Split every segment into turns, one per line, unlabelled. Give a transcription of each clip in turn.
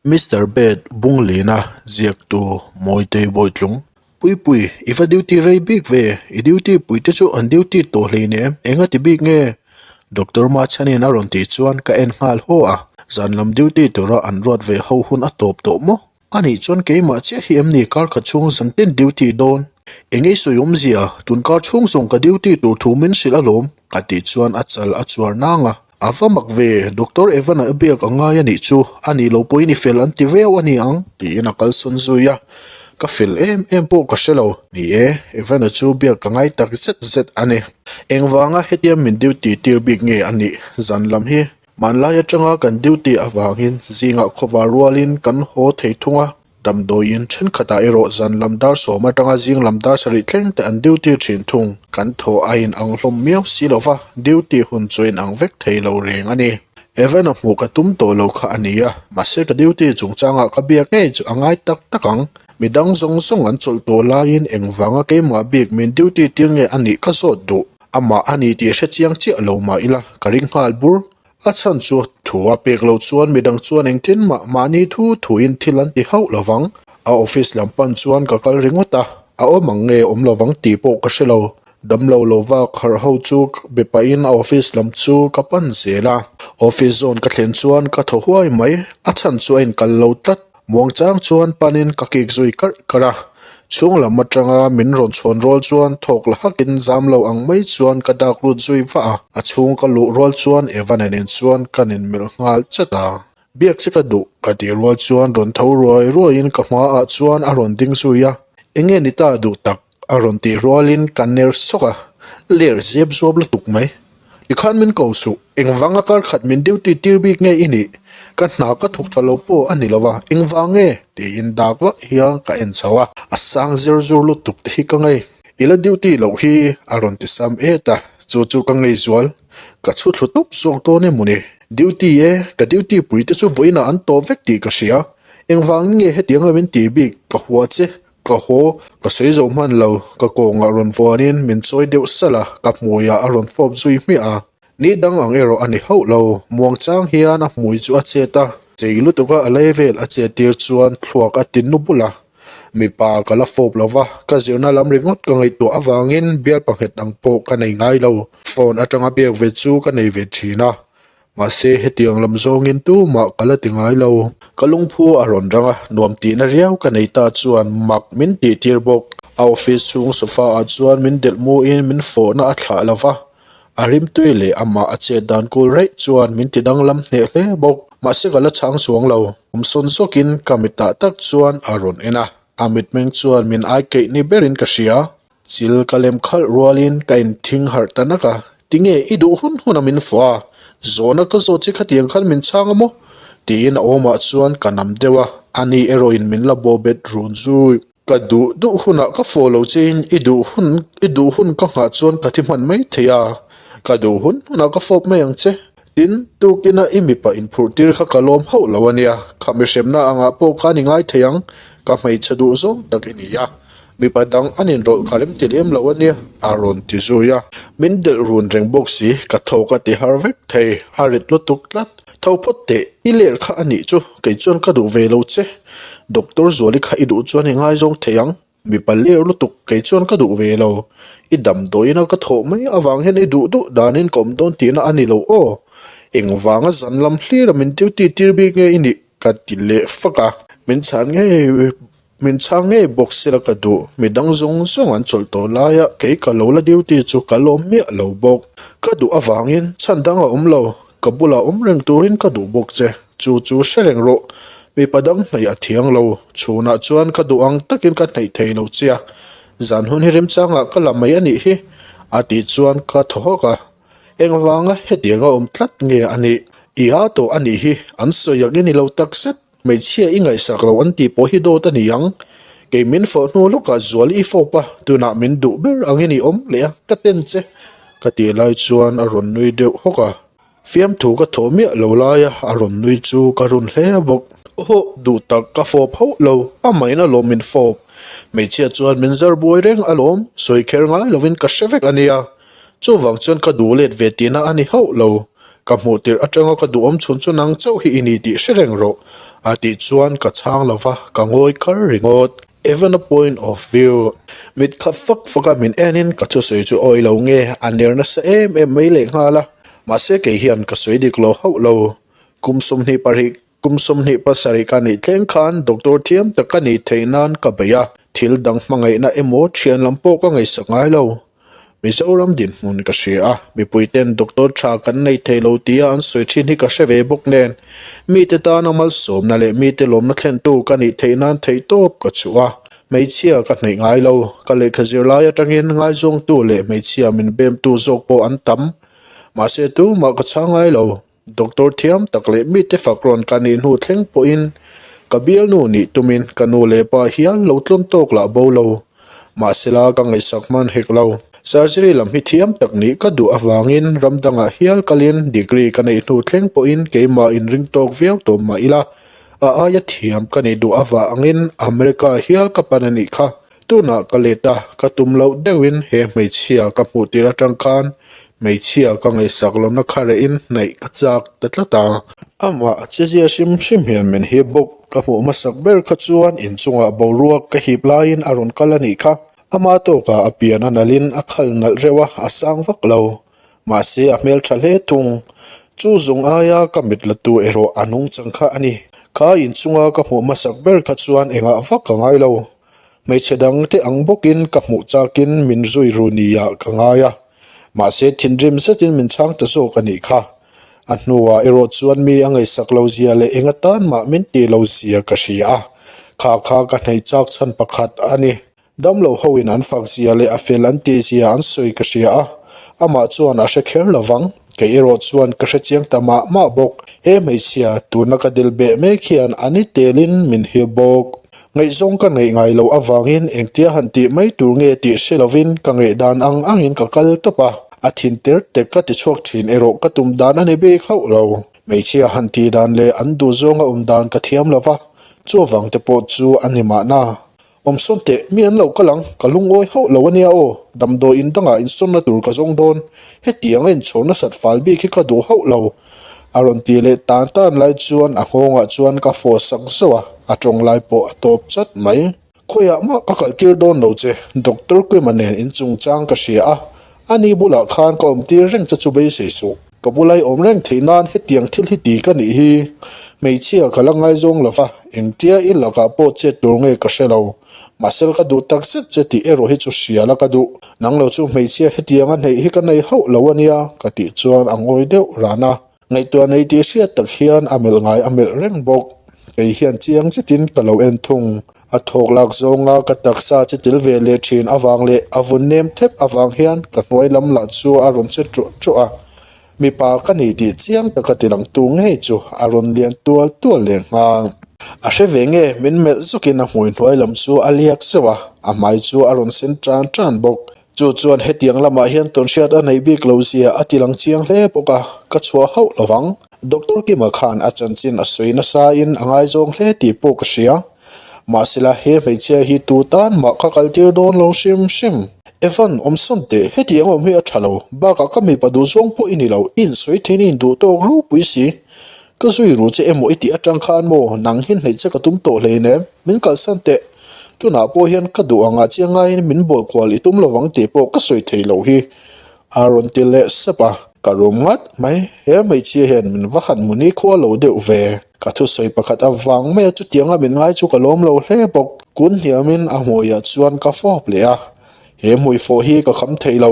Mister Bed Bunglina ziaktu Mawitei Bawitlung, Puipui, i va duty rei bik ve, i duty pui te chu an duty tawh hleinem, eng a ti bik nge? Doctor Machhanin a rawn tih chuan ka en nghal haw a, zan lam duty tura an ruat ve ho hun a tawp tawh maw? Anih chuan keimah chiah hi em ni kar khat chhung zan ten duty dawn? Eng ei sawi awmzia, tun kar chhung zawng ka duty tur thu min hrilh alawm, ka tih chuan a chal a chuar nang a. A va mak ve, Doctor Evan-a i biak a ngai anih chu, anih lo pawhin i fel an ti viau a ni ang, tiin a kalsawn zui a. Ka fel em em pawh ka hre lo. Ni e, Evan-a chu biak ka ngai tak zet zet a ni. Engvanga hetia min duty tir bik nge a nih zan lam hi? Hmanlai atanga kan duty avangin zingah khawvar rualin kan haw thei thung a, damdawiin thenkhatah erawh zan lam dar sawm atanga zing lam dar sarih thleng te an duty thin thung. Kan thaw a inang hlawm miau si lova, duty hun chu a inang vek thei lo reng a ni. Evan-a hmuh ka tum tawh lo kha a ni a, mahse ka duty chungchangah ka biak ngei chu a ngai tak tak ang. Midang zawng zawng an chawlh tawh laiin engvanga keimah bik min duty tir nge a nih ka zawt duh. Amah a ni tih hre chiang chiah lo mah ila ka ring nghal bur. A chhan chu thu a pek loh chuan midang chuan engtin mah mahni thu thuin thil an ti hauh lo vang. A office lam pan chuan ka kal ringawt a, a awm ang nge awm lo vang tih pawh ka hre lo. Damlo lo vak harh ho chu be pahin a office lam chu ka pan zel a. Office zawn ka thlen chuan ka thaw huai mai, a chhan chu a inkal lo tlat. Muangchang chuan panin ka kik zui karh karh a, chhung lam atanga min rawn chhawn rual chuan thawk la hakin zam lo ang mai chuan ka dak lut zui vah a, a chhung ka luh rual chuan Evan-a nen chuan kan inmelh nghal chat a. Biak che ka duh ka tih rual chuan rawn tho ruai ruaiin ka hmaah chuan a rawn ding zui a, enge ni ta duh tak a rawn tih rualin ka ner sawk a, ler zep zuap lutuk mai. Tikhan min ko suh, engvanga kar khat min duty tir bik nge i nih? Ka hna ka thawk tha lo pawh a ni lo a, engvang nge? tiin dak vak hian ka en chho a, a sang zir zur lutuk te hi ka ngei. I la duty loh hi a rawn ti sam et a, chu chu ka ngei zual. Ka chhu thlu tawp zawk dawn em mawni? Duty e, ka duty pui te chu vawiinah an tawp vek tih ka hria. Engvang nge hetiang lo min tih bik? Ka hua che. Ka haw, ka sawi zo hman lo, ka kawngah rawn vuanin min chawi deuh salh a, ka hmuiah a rawn fawp zui hmiah a. Ni dang ang erawh a ni hauh lo, muangchang hian a hmui chu a chet a, chei lutuka a lei vel a chet tir chuan thluak a ti nu bul a. Mipa ka la fawp lo va, ka zirna lam ringawt ka ngaihtuah avangin bial panghet ang pawh ka nei ngai lo. Phone atanga biak ve chu ka nei ve thin a, Mahse hetiang lam zawngin tumah ka la ti ngai lo. Ka lungphu a rawn rang a, nuam tihna riau ka nei ta chuan mak min tih tir bawk. A office chhung sofa ah chuan min delh muin min fawhna a thlah lo va, a rimtui leh amah a chet dan kul raih chuan min ti danglam hneh hle bawk. Mahse ka la chhang chuang lo, awmsawn zawkin ka mitah tak chuan a rawn en a, a mitmeng chuan min aikeih ni berin ka hria. Chil ka lem khalh rualin ka inthing harh ta nak a, Tinge i duh hun hun a min fawh a, zawhna ka zawt che khatiang khan min chhang a maw? tiin a awmah chuan ka nam deuh a, ani erawhin min la bawh bet run zui. Ka duh duh hunah ka fawh lo chein i duh hun i duh hun ka nghah chuan ka thi hman mai thei a, ka duh hun hunah ka fawp mai ang che. Tin, tukina i mipa inphurh tir kha ka lawm hauh lo a nia, kha mihremna angah pawh khan i ngai thei ang, ka hmeichhe duh zawng tak i ni a, mipa dang an inrawlh ka rem ti lem lo a nia, a rawn ti zui a. Min delh run reng bawk si, ka tho ka ti har vek thei, a rit lutuk tlat. Tho phawt teh, i ler kha a nih chu, kei chuan ka duh ve lo che. Doctor Zuali kha i duh chuan i ngaizawng thei ang. Mipa ler lutuk kei chuan ka duh ve lo. I damdawiin a ka thawh mai avang hian i duh duh danin ka awm dawn tihna a ni lo aw. Engvanga zan lam hlir a min duty tir bik nge i nih? ka ti leh fak a. Min chhan ngei min chhang ngei bawk sela ka duh. Midang zawng zawng an chawlh tawh laia kei ka lo la duty chu ka lawm miah lo bawk. Ka duh avangin chhan dang a awm lo. Ka bulah awm reng turin ka duh bawk che. Chu chu hre reng rawh, mipa dang hnaih a thiang lo, chhunah chuan ka duh ang takin ka hnaih thei lo che a, zan hun hi remchangah ka la mai a nih hi, a tih chuan ka thaw hawk a, engvanga hetianga awm tlat nge a nih? I a tawh a nih hi, an sawi ang i ni lo takzet, hmeichhia i ngaihsak lo an tih pawh hi dawt a ni ang, kei min fawh hnu lawkah zual i fawp a, tunah min duh ber angin i awm leh a, ka ten che, ka tih lai chuan a rawn nui deuh hawk a. Fiamthu ka thawh miah lo laia a rawn nui chu ka run hle bawk. Aw duh tak ka fawp hauh lo, amahin alawm min fawp. Hmeichhia chuan min zar buai reng alawm, sawi kher ngai lovin ka hre vek a nia. Chuvang chuan ka duh let ve tihna a ni hauh lo. Ka hmuh tirh atanga ka duhawm chhun chu nang chauh hi i ni tih hre reng rawh, a tih chuan ka chhang lo va, ka ngawi kar ringawt. Evan-a point of view. Mit khat fak fak a min enin ka thusawi chu awi lo nge, a ner nasa em em mai lehnghal a. Mahse kei hian ka sawi dik lo hauh lo. Kum 27 Kum 27 ka nih thleng khan doctor thiam tak ka nih theih nan ka bei a, thil dang hmangaihna emaw thian lam pawh ka ngaihsak ngai lo. Mizoram dinhmun ka hria a, mipui ten doctor tha kan nei thei lo tia an sawi thin hi ka hre ve bawk nen, mite tana malsawmna leh mite lawmna thlentu ka nih theih nan theihtawp ka chhuah a, hmeichhia ka hnaih ngai lo, ka lehkha zirlai atangin ngaizawngtu leh hmeichhia min bemtu zawk pawh an tam, mahse tumah ka chhang ngai lo. Doctor thiam tak leh mite fak rawn ka nih hnu thleng pawhin ka bialnu nih tumin ka nu leh pa hial lo tlawn tawk lah bo lo. Mahsela ka ngaihsak hman hek lo. Surgery lam hi thiam tak nih ka duh avangin ram dangah hial kalin degree ka neih hnu thleng pawhin keimah inring tawk viau tawh mah ila a aia thiam ka nih duh avangin America hial ka pan a nih kha. Tunah ka let a, ka tum loh deuhin he hmeichhia ka hmuh tir atang khan hmeichhia ka ngaihsak lohna kha rehin hnaih ka chak ta tlat a. Amah chezia hrim hrim hian min hip bawk. Ka hmuh hmasak ber kha chuan inchungah boruak ka hip laiin a rawn kal a nih kha. Ama tawkah a pian a nalhin a khal nalh reuh a, a sang vak lo. Mahse a hmel tha hle thung. Chu zawng aia ka mit la tu erawh a nungchang kha a ni. Kha inchunga ka hmuh hmasak ber kha chuan engah vak ka ngai lo. Hmeichhe dang te ang bawkin ka hmuh chakin min zui ru niah ka ngai a, mahse thinrim zetin min chhang ta zawk a nih kha. A hnuah erawh chuan mi a ngaihsak lo zia leh eng atan mah min tih lo zia ka hria a, kha kha ka hnaih chak chhan pakhat a ni. Damlo hoin an fak zia leh a fel an tih zia an sawi ka hria a, amah chuan a hre kher lo vang. Kei erawh chuan ka hre chiang ta mah mah bawk. He hmeichhia, tuna ka dil beh mek hian a ni telin min hip bawk. Ngaihzawng ka ngaih ngai loh avangin engtia han tih mai tur nge tih hre lovin ka ngaih dan ang angin ka kal tawp a, a thin ter tek ka ti chhuak thin erawh ka tum dan a ni bik hauh lo. Hmeichhia han tih dan leh an duh zawnga awm dan ka thiam lo va, chuvang te pawh chu a ni mahna. Awmsawn teh, mi an lo kal ang, ka lungawi hauh lo a nia aw, damdawi in dangah insawnna tur ka zawng dawn, hetianga inchhawr nasat fal bik hi ka duh hauh lo. A rawn ti leh tan tan lai chuan a nghawngah chuan ka fawh sak zauh a, a tawng lai pawh a tawp chat mai. Khawiah mah ka kalh tir dawn lo che, Doctor Quima nen in chungchang ka hria a, ani bulah khan ka awm tir reng che chu beisei suh. Ka bula i awm reng theih nan hetiang thil hi ti ka nih hi. Hmeichhia ka la ngaizawng lo va, engtia i lakah pawh chet tur nge ka hre lo. Mahse ka duh tak zet che tih erawh hi chu hria la ka duh. Nang lo chu hmeichhia hetianga hneih hi ka nei hauh lo a nia, ka tih chuan a ngawi deuh ran a. Ngaihtuah nei tih hriat tak hian a melh ngai a melh reng bawk. Kei hian chiang zetin ka lo en thung. A thawk lak zawnga ka taksa che tel ve leh thin avang leh a vun nem thep avang hian ka hnuai lam lah chu a rawn che ṭuah ṭuah a. Mipa ka ni tih chiang taka tilangtu ngei chu a rawn lian tual tual leh nghal. A hre ve nge min melh zukin a hmui hnuai lam chu a liak zeuh a, a hmai chu a rawn sen tan tan bawk. Chu chuan hetiang lamah hian tawnhriat a neih bik lo zia a ti lang chiang hle bawk a, ka chhuah hauh lo vang. Doctor Kima khan a chanchin a sawi nasain a ngaizawng hle tih pawh ka hria. Mahsela he hmeichhia hi tu tan mah ka kaltir dawn lo hrim hrim. Evan, awmsawn teh, hetiang awm hi a tha lo. Bakah ka mipa duhzawng pawh i ni lo, i insawi theiin i induh tawk ropui si. Ka zui ru che emaw i tih atang khan maw, nang hi hnaih che ka tum tawh hleinem. Min kalsan teh, tunah pawh hian ka duh angah chiang ngaiin min bawl kual i tum lovang tih pawh ka sawi thei loh hi, a rawn ti leh sap a. Ka rum ngat mai, he hmeichhia hian min va han muni khua lo deuh ve. Ka thusawi pakhat avang maia chutianga min ngai chu ka lawm lo hle bawk. Kun hniamin a hmuiah chuan ka fawp leh a, he hmui fawh hi ka kham thei lo.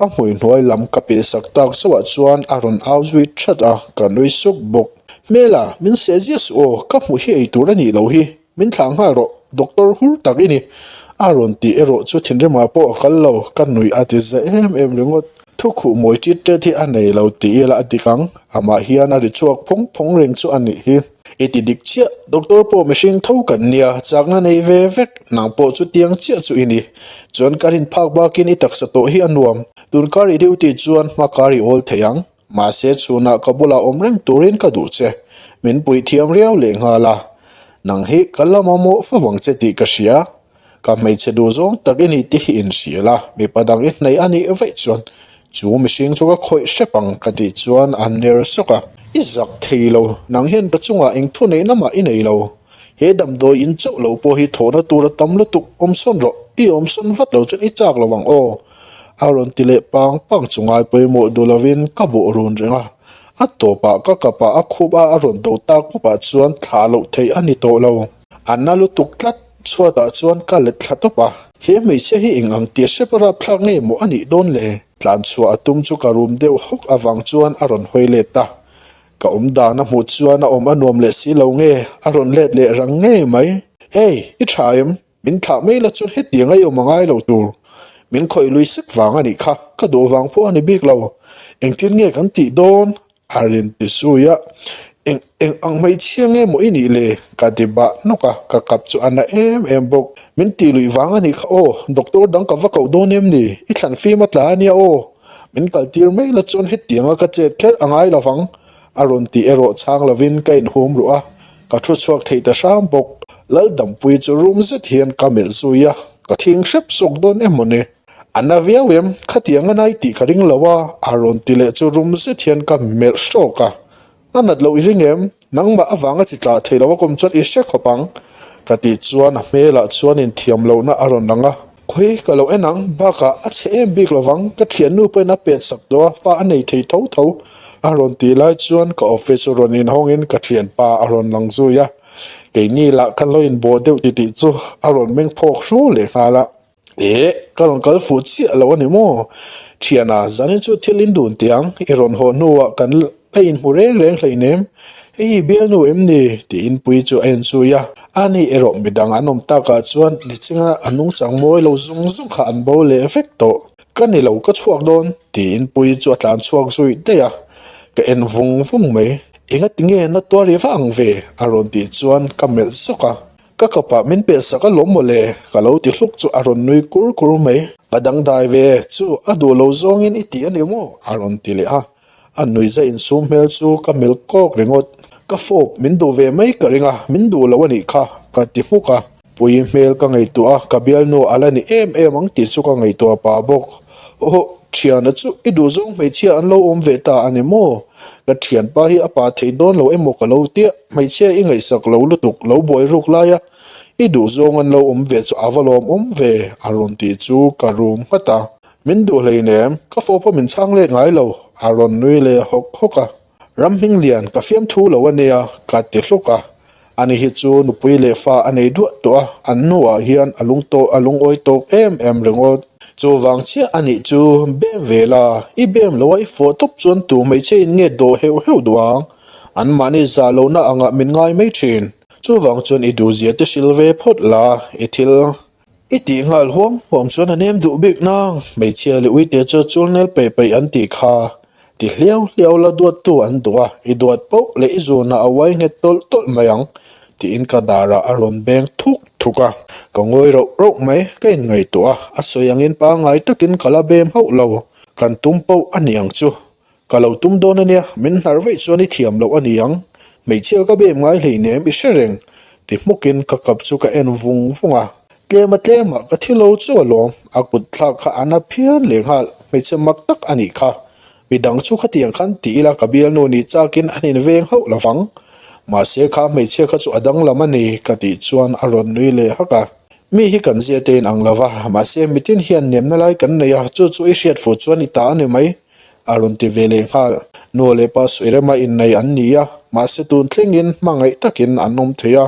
A hmui hnuai lam ka pehsak tak zauhah chuan a rawn au zui that a, ka nui suk bawk. Hmela, min seh ziah suh aw, ka hmuh hi ei tur a nih loh hi, min thlah nghal rawh, doctor hur tak i ni. A rawn tih erawh chu thinrimah pawh a kal lo, ka nuih a ti za em em ringawt. Thukhuh mawi ṭit ṭet hi a nei lo tih ila a dik ang, amah hian a ri chhuak phawng phawng reng chu a nih hi. I ti dik chiah, doctor pawh mihring tho kan nia, chakna nei ve vek, nang pawh chutiang chiah chu i ni. Chuan ka rin phak bakin i taksa tawh hi a nuam, tunkar i duty chuan hma kar i awl thei ang. Mahse chhunah ka bulah awm reng turin ka duh che, min puih thiam riau leh nghal a. Nang hi ka la mamawh fo vang che tih ka hria. Ka hmeichhe duh zawng tak i ni tih hi inhria la, mipa dang i hnaih a nih vaih chuan. Chu mihring chu ka khawih hrep ang ka tih chuan a ner sawk a. I zak thei lo, nang hian ka chungah eng thu neihna mah i nei lo. He damdawi in chauh lo pawh hi thawhna tur a tam lutuk, awm sawn rawh, i awm sawn vat lo chuan i chak lo ang aw. A rawn ti leh pang pang chu ngai pawimawh duh lovin ka bawh run reng a. A tawpah ka kapah a khup a, a rawn do tak pawpah chuan thlah loh theih a ni tawh lo. A na lutuk tlat, chhuatah chuan ka let thla tawp a. He hmeichhia hi eng ang tia hrep a rapthlak nge maw a nih dawn le? Tlan chhuah a tum chu ka rum deuh hawk avang chuan a rawn hawi let a. Ka awm dan a hmuh chuan a awm a nuam leh si lo nge, a rawn let leh rang ngei mai. Hey, i tha em? Min thlah mai la chuan hetiang a i awm a ngai lo tur. Min khawih lui sek vang a nih kha, ka duh vang pawh a ni bik lo. Engtin nge kan tih dawn? A rin ti zui a. Eng eng ang hmeichhia nge maw i nih le? Ka ti bah nawk a, ka kap chu a na em em bawk. Min tih luih vang a nih kha aw, doctor dang ka va koh dawn em ni? I thlan fim a tla a nia aw. Min kaltir mai la chuan hetianga ka chet kher a ngai lovang. A rawn tih erawh chhang lovin ka inhum ruh a, ka thu chhuak thei ta hram bawk. Laldampui chu rum zet hian ka melh zui a, ka thing hrep zawk dawn em mawni? A na viau em? Khatiang a nai tih ka ring lo a, a rawn ti leh chu rum zet hian ka melh hrawk a. A nat loh i ring em? Nangmah avanga chi tlah thei lo a kawm chuan i hre khawp ang. Ka tih chuan a hmelah chuan inthiam lohna a rawn lang a. Khawi ka lo en ang, bakah a chhe em bik lovang, ka thiannu pawhin a pet sak tawh a, fa a nei thei tho tho. A rawn tih lai chuan ka office rawn inhawngin ka thianpa a rawn lang zui a. Keini lah kan lo inbawh deuh titih chu a rawn meng phawk hru leh nghal a. Eh, ka rawn kal fuh chiah lo a ni maw? Thiana, zanin chu thil in dun teh ang, i rawn haw hnuah kan la inhmu reng reng hleinem. Hei hi bialnu em ni? tiin Puii chu a en zui a. Ani erawh midang an awm takah chuan nichinga a nungchang mawi lo zung zung kha an bo leh vek tawh. Ka ni lo, ka chhuak dawn, tiin Puii chu a tlan chhuak zui daih a. Ka en vung vung mai. Engati nge na tuar i va ang ve? a rawn tih chuan ka melh zawk a. Ka kapah min peh sak alawm mawle, ka lo ti hluk chu a rawn nui kur kur mai. Ka dangdai ve, chu a duh lo zawngin i ti a ni maw? a rawn ti leh a. A nuihza insum hmel chu ka melh kawk ringawt. Ka fawp, min duh ve mai ka ring a, min duh lo a nih kha, ka ti hmuk a. Pui hmel ka ngaihtuah a, ka bialnu a la ni em em ang tih chu ka ngaihtuah pah bawk. Aw, thiana chu i duh zawng hmeichhia an lo awm ve ta a ni maw? Ka thianpa hi a pa thei dawn lo emaw ka lo tia. Hmeichhia i ngaihsak lo lutuk lo buai ruk laia i duh zawng an lo awm ve chu a va lawm awm ve a rawn tih chu ka rum nghat a. Min duh hleinem, ka fawpa min chhang let ngai lo a rawn nui leh hawk hawk a. Ramhming lian ka fiamthu lo a nia ka ti hluk a. Ani hi chu nupui leh fa a nei duah tawh a, an hnuah hian a lung tawh a lungawi tawk em em ringawt. Chuvang chiah a nih chu bem ve la, i bem lo a i fawh tawp chuan tu hmeichhe in nge dawh heuh heuh duh ang? An mahni zah lohna angah min ngai mai thin. Chuvang chuan i duhzia te hrilh ve phawt la, i thil i tih nghal huam huam chuan a nem duh bik nang. Hmeichhia leh uite chu chulnel peih peih an tih kha. Ti hliau hliau la duattu an duh a, i duat poh leh i zunah a uai nghet tawlh tawlh mai ang tiin ka darah a rawn beng thuk thuk a. Ka ngawi rauh rauh mai, ka inngaihtuah a, a sawi angin pangngai takin ka la bem hauh lo. Kan tum poh a ni ang chu. Ka lo tum dawn a nia, min hnar veih chuan i thiam loh a ni ang. Hmeichhia ka bem ngai hleinem i hre reng ti hmukin ka kap chu ka en vung vung a. Tlema tlemah ka thi lo chu alawm, a kut thlak kha a na phian leh nghal, hmeichhe mak tak a nih kha. Midang chu khatiang khan ti ila ka bialnu nih chakin an inveng hauh lovang. Mahse kha hmeichhia kha chu a danglam a ni ka tih chuan a rawn nui leh hak a. Mi hi kan zia te in ang lova, mahse mitin hian nemna lai kan nei a, chu chu i hriat fuh chuan i ta a ni mai. A rawn ti ve leh nghal. Nu leh pa Suirema innei an ni a, mahse tun thlengin hmangaih takin an awm thei a.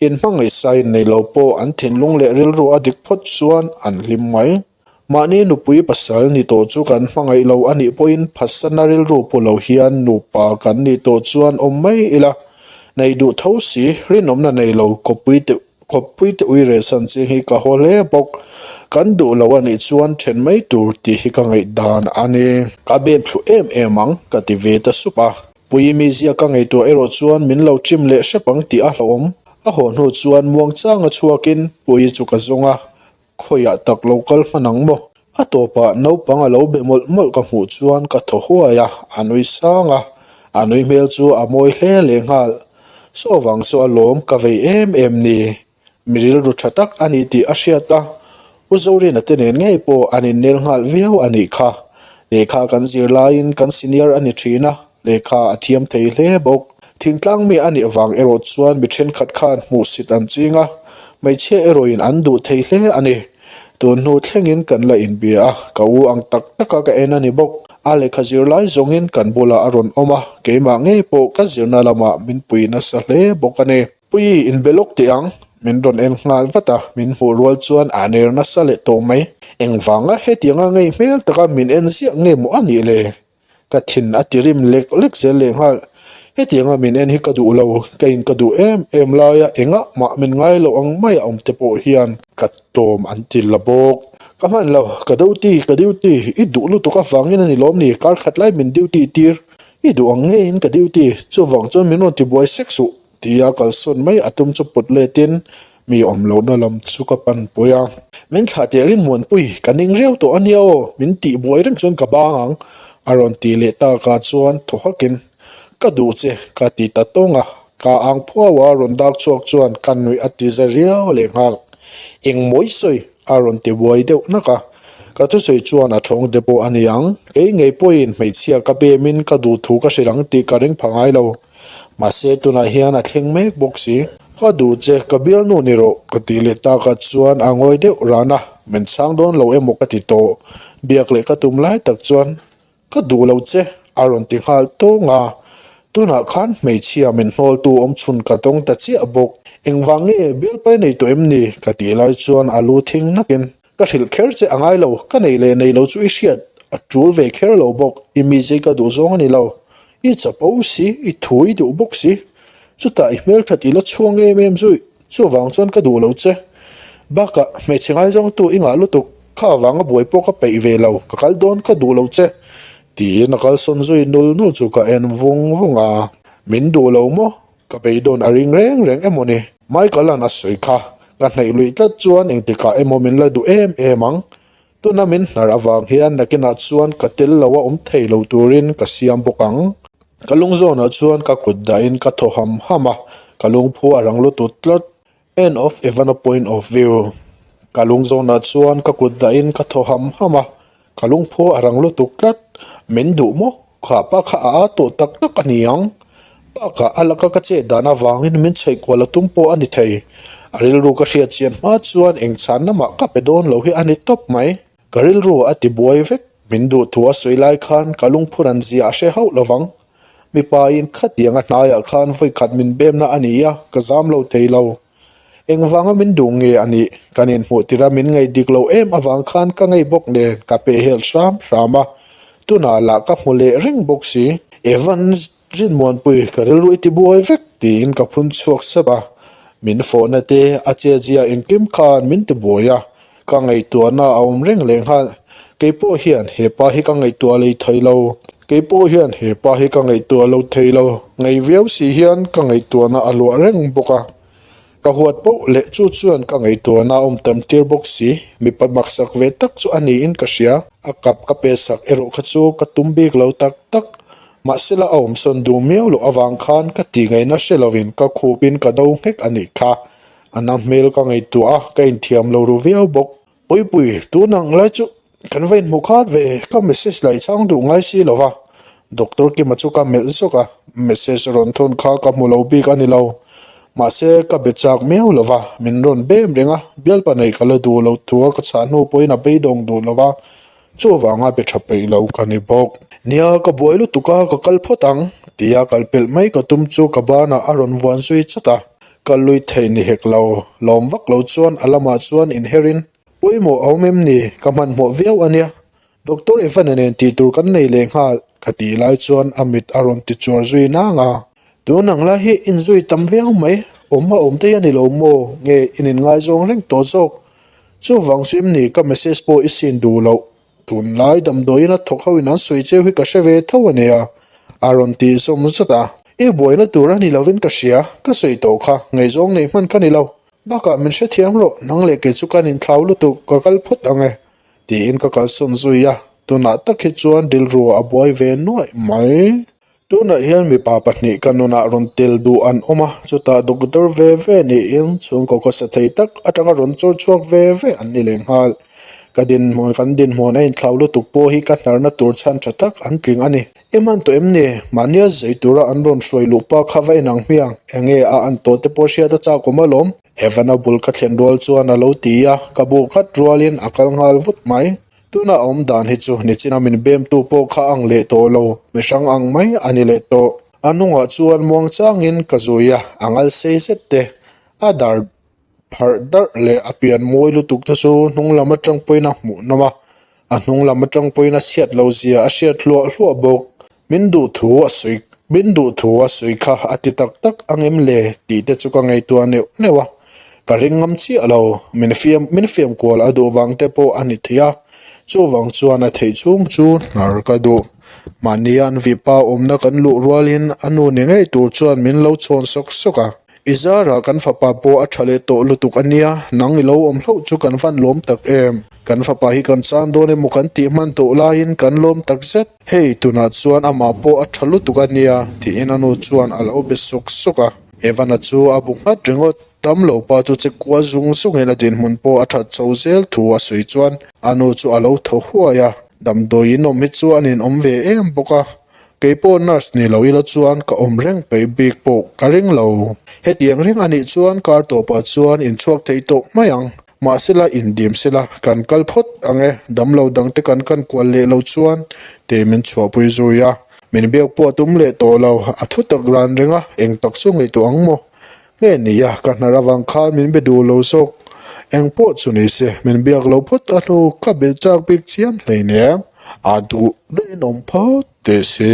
In hmangaihsa innei lo pawh an thinlung leh rilru a dik phawt chuan an hlim mai. Mahni nupui pasal ni tawh chu kan hmangaih lo a nih pawhin phatsana rilru pu lo hian nupa kan nih tawh chuan awm mai ila. Nei duh tho si, rinawmna nei lo kawppui te Kawppui te ui reh san ching hi ka haw hle bawk. Kan duh lo a nih chuan then mai tur tih hi ka ngaihdan a ni. Ka bem thlu em em ang, ka ti ve ta sup a. Puii mizia ka ngaihtuah erawh chuan min lo chim leh hrep ang tih a hlauhawm. A haw hnu chuan muangchanga chhuakin Puii chu ka zawng a, Khawiah tak lo kal hman ang maw? A tawpah naupang a lo be mawlh mawlh ka hmuh chuan ka thaw huai a, a nui sang a, a nui hmel chu a mawi hle leh nghal. Saw vang saw a lawm ka vei em em ni. Mi rilru tha tak a ni tih a hriat a, U Zorina te nen ngei pawh an innel nghal viau a nih kha. Lehkha kan zir laiin kan senior a ni thin a, lehkha a thiam thei hle bawk. Thingtlang mi a nih vang erawh chuan mi thenkhat khan hmuhsit an ching a, hmeichhia erawhin an duh thei hle a ni. Tun hnu thlengin kan la inbia a, ka u ang tak taka ka en a ni bawk. A lehkha zir lai zawngin kan bulah a rawn awm a, keimah ngei pawh ka zirna lamah min pui nasa hle bawk a ni. Pui inbe lawk teh ang, min rawn en nghal vat a, min hmuh rual chuan a ner nasa leh tawh mai. Engvanga hetianga ngei hmel taka min en ziah nge maw a nih le? Ka thin a ti rim lek lek zel leh nghal. Hetianga min en hi ka duh lo, ka in ka duh em em laia engah mah min ngai lo ang mai a awm te pawh hian ka tawm an ti la bawk. Ka hman lo, ka duty, ka duty, i duh lutuk avangin a ni lawm ni, kar khat lai min duty tir, i duh ang ngeiin ka duty, chuvang chuan min rawn ti buai sek suh. Tia kalsawn mai a tum chu put letin mi awm lohna lam chu ka pan pui a. Min thlah teh Rinmuanpui, ka ning riau tawh a nia aw, min tih buai reng chuan ka bang ang, a rawn ti leh takah chuan thaw hakin, Ka duh che, ka ti ta tawng a, ka ang phuau a rawn dak chhuak chuan ka nuih a ti za riau lehnghal. Engmawi sawi? a rawn ti buai deuh nak a, ka thusawi chuan a thawng te pawh a ni ang, kei ngei pawhin hmeichhia ka pemin ka duh thu ka hrilh ang tih ka ring pha ngai lo. Mahse tunah hian a thleng mek bawk si. Ka duh che, ka bialnu ni rawh, ka tih leh takah chuan a ngawi deuh ran a, min chhang dawn lo emaw ka ti tawh. Biak leh ka tum lai tak chuan, Ka duh lo che, a rawn ti nghal tawng a. Tunah khan hmeichhia min hnawltu awm chhun ka tawng ta chiah bawk. Engvang nge bialpai nei tawh em ni? ka tih lai chuan a lu thing nakin, Ka hrilh kher che a ngai lo, ka nei leh nei lo chu i hriat a tul ve kher lo bawk, i mizei ka duh zawng a ni lo. I chapo si, i thu i duh bawk si. Chutah i hmelthat i la chhuang em em zui, chuvang chuan ka duh lo che. Bakah, hmeichhe ngaizawngtu i ngah lutuk, kha avanga buai pawh ka peih ve lo, ka kal dawn ka duh lo che. Tiin a kalsawn zui nul nul chu ka en vung vung a. Min duh lo maw? Ka beidawn a ring reng reng emaw ni? Michael-a'n a sawi kha, ka hnaih luih tlat chuan engtikah emaw min la duh em em ang. Tuna min hnar avang hian nakinah chuan ka tel lo a awm thei lo turin ka siam bawk ang. Ka lungzawnah chuan ka kut dahin ka thaw ham ham a, ka lungphu a rang lutuk tlat. End of Evana point of view. Ka lungzawnah chuan ka kut dahin ka thaw ham ham a, ka lungphu a rang lutuk tlat. Min duh maw? Kha pa kha a aa tawh tak tak a ni ang. Bakah a laka ka chet dan avangin min chheih kual a tum pawh a ni thei. A rilru ka hriat chian hma chuan eng chhanna mah ka pe dawn lo hi a ni tawp mai. Ka rilru a ti buai vek. Min duh thu a sawi lai khan ka lungphur an zia a hre hauh lo vang. Mipa in khatiang a hnaiah khan vawikhat min bemna a ni a, ka zam lo thei lo. Engvanga min duh nge a nih? Kan inhmuh tirh a min ngaih dik lo em avang khan ka ngei bawk nen ka pehhel hram hram a, tunah lah ka hmu leh reng bawk si. Evan Rinmuanpui ka rilru i ti buai vek tiin ka phun chhuak sep a, min fawhna te a chezia engkim khan min ti buai a, ka ngaihtuahna a awm reng leh nghal. Kei pawh hian he pa hi ka ngaihtuah lei thei lo. Kei pawh hian he pa hi ka ngaihtuah lo thei lo. Ngei viau si hian ka ngaihtuahna a luah reng bawk a. Ka huat poh leh chu chuan ka ngaihtuahna a awm tam tir bawk si. Mipa maksak ve tak chu a niin ka hria. A kap ka pe sak erawh kha chu ka tum bik lo tak tak. Mahsela a awmsawn duh miau loh avang khan ka tih ngaihna hre lovin ka khupin ka do nghek a nih kha. A na hmel ka ngaihtuah a, ka inthiam lo ru viau bawk. Puipui, tun ang lai chu kan va inhmu khat ve, ka message la i chhang duh ngai si lo va. Doctor Kima chu ka melh zawk a, message rawn thawn kha ka hmu lo bik a ni lo. Mahse, ka be chak miau lo va, min rawn bem reng a, bialpa neih ka la duh lo thu a ka chhah hnu pawhin a beidawng duh lo va, chuvanga be tha peih lo ka ni bawk. Nia, ka buai lutuk a, ka kal phawt ang, tia kal pelh mai ka tum chu ka banah a rawn vuan zui chat a. Ka lui theih ni hek lo, lawm vak lo chuan a lamah chuan inherin, Pawimawh a awm em ni? Ka hmanhmawh viau a nia. Doctor Evana nen tih tur kan nei leh nghal, ka tih lai chuan a mit a rawn ti chuar zui nang a. Tun ang lai hi inzui tam viau mai, awm a awm thei a ni lo maw? Nge in inngaizawng reng tawh zawk? Chuvang chu em ni ka message pawh i sin duh loh? Tunlai damdawiin a thawk ho in an sawi cheu hi ka hre ve tho a nia, a rawn tih zawm zat a. I buaina tur a ni lovin ka hria, ka sawi tawh kha, ngaihzawng nei hman ka ni lo. Bakah min hrethiam rawh, nang leh kei chu kan inthlau lutuk, ka kal phawt ang e, tiin ka kalsawn zui a, tunah tak hi chuan rilru a buai ve nuaih mai. Tunah hian mipa pahnih ka nunah rawn tel duh an awm a, chutah doctor ve ve niin chhungkaw khawsa thei tak atanga rawn chawr chhuak ve ve an ni leh nghal. Ka dinhmun kan dinhmun a inthlau lutuk pawh hi ka hnarna tur chhan tha tak an tling a ni. I hman tawh em ni? Mahnia zei tura an rawn hruai luh pa kha va inang hmiang, enge a an tawh te pawh hriat a chak awm alawm. Evan-a bul ka thlen rual chuan a lo ti a, ka bu khat rualin a kal nghal vut mai. Tuna a awm dan hi chu nichina min bemtu pawh kha ang leh tawh lo, mihrang ang mai a ni leh tawh. A hnungah chuan muang changin ka zui a, a ngal sei zet te, a dar pharh darh leh a pian mawi lutuk te chu hnung lam atang pawhin a hmuh nawm a, a hnung lam atang pawhin a chhiat lo zia a hriat hluah hluah bawk. Min duh thu a sawi min duh thu a sawi kha a ti tak tak ang em le tih te chu ka ngaihtuah neuh neuh a, ka ring ngam chiah lo, min fiam min fiam kual a duh vang te pawh a ni thei a, chuvang chuan a theih chhung chu hnar ka duh. Mahni an vipa awmna kan luh rualin a nu ni ngei tur chuan min lo chhawn sawk sawk a. I zarah kan fapa pawh a tha leh tawh lutuk a nia, nang i lo awm hlauh chu kan van lawm tak em? Kan fapa hi kan chan dawn emaw kan tih hman tawh laiin kan lawm tak zet. Hei, tunah chuan amah pawh a tha lutuk a nia, tiin a nu chuan a lo be sawk sawk a. Evan-a chu a bu nghat ringawt, dam lo pa chu che kual zung zungin a dinhmun pawh a that chho zel thu a sawi chuan a nu chu a lo thaw huai a. Damdawi in awm hi chu a ninawm ve em bawk a. Kei pawh nurse ni lo ila chuan ka awm reng peih bik pawh ka ring lo. Hetiang reng a nih chuan kar tawpah chuan inchhuak thei tawh mai ang. Mahsela indim sela kan kal phawt ang e, damlo dangte kan kan kual leh lo chuan tih min chhuahpui zui a. Min biak pawh a tum leh tawh lo, a thu tak ran reng a, eng tak chu ngaihtuah ang maw? Nge nia, ka hnar avang khan min be duh lo zawk. Eng pawh chu ni se, min biak lo phawt a hnu ka be chak bik chiam hleinem. A duh daih in awm phawt teh se.